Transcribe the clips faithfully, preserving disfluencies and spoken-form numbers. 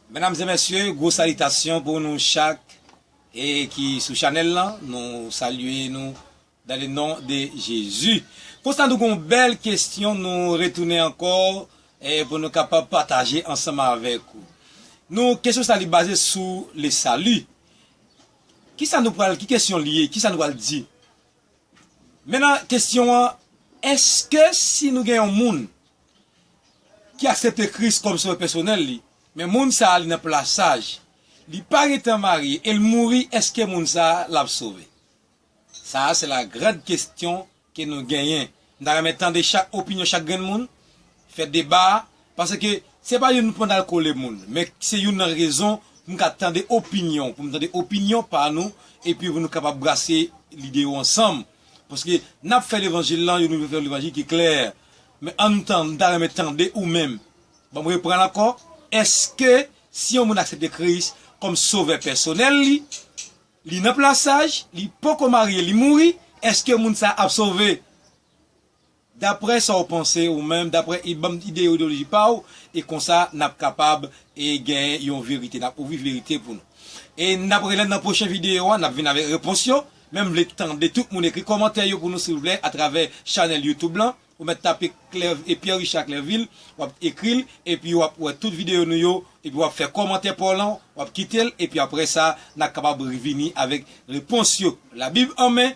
Medam e mesye, gwo salitasyon pou nou chak e ki sou chanèl lan. Nou salye nou dans le nom de Jésus. Konsa nou gon bèl kesyon, nou retounen ankò e pou nou kapab pataje ansanm avèk ou. Nou kesyon sa li baze sou le sali. Kisa nou pral, ki kesyon li ye, kisa nou pral di? Mentnan kesyon an, èske si nou gen yon moun ki aksepte Kris kòm sovè pèsonèl li, men moun sa a li nan plasaj, li pa gentan marye e l mouri, èske moun sa a l ap sove? Sa a se la grande question ke nou genyen. M ta renmen tande chak opinyon chak grenn moun, fè deba, paske se pa youn pou n al kole moun, men se youn nan rezon pou m ka tande opinyon, pou m tande opinyon pa nou, epi pou nou kapab brase lide yo ansanm. Paske n ap fè levanjil lan, youn nou vle fè levanjil ki klè. Men an nou tan, m ta renmen tande ou menm. Ban m reprann ankò. Èske si yon moun aksepte Kris kòm sovè pèsonèl li, li nan plasaj, li poko marye, li mouri, èske moun sa ap sove? Daprè sa w panse ou menm, daprè i- banm ide ideoloji pa w, e konsa n ap kapab e gen yon verite, n ap ouvri verite pou nou. E n ap rele nan pwochen videyo a, n ap vin avèk repons yo. Men m vle tande tout moun ekri kòmantè yo pou nou silvouplè atravè chanèl YouTube lan. Ou mèt tape Clè- e Pierre Richard Clerville, w ap ekri l, epi w ap wè tout videyo nou yo, epi w ap fè kòmantè pa w lan, w ap kite l, epi apre sa, n a kapab revini avèk repons yo. Labib an men,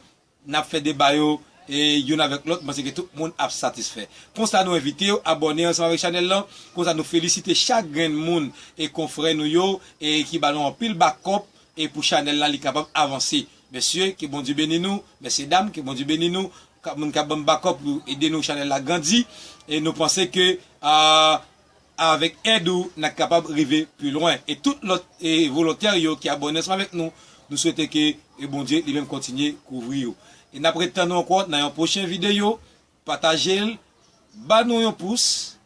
n ap fè deba yo e youn avèk lòt, m panse ke tout moun ap satisfè. Konsa nou envite w abòne ansanm avèk chanèl lan, konsa nou felisite chak grenn moun e konfrè nou yo e ki ba nou anpil bakòp e pou chanèl la li kapab avanse. Mesye, ke Bondye beni nou, mesye dam, ke Bondye beni nou, ka- moun k ap ban m bakòp pou ede nou chanèl la grandi e nou panse ke a, avèk èd ou, n a kapab rive pi lwen. E tout lòt e volontè yo ki abòne ansanm avèk nou, nou swete ke e Bondye li menm kontinye kouvri yo. E n ap ret tann nou ankò nan yon pwochen videyo. Pataje l, ba nou yon pous,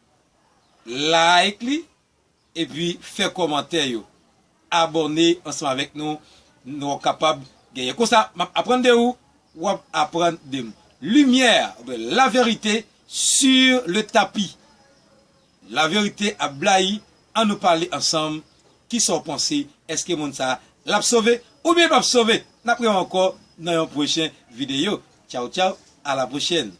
like li, epi fè kòmantè yo. Abòne ansanm avèk nou, nou kapab genyen. Konsa, m ap aprann de ou, w ap aprann de m. Limyè, oubyen la vérité sur le tapis. La verite ap blayi, an nou pale ansanm. Kisa w panse? Èske moun sa a l ap sove oubyen l p ap sove? N ap rewè ankò nan yon pwochen videyo. Tchaw, tchaw, a la pwochèn.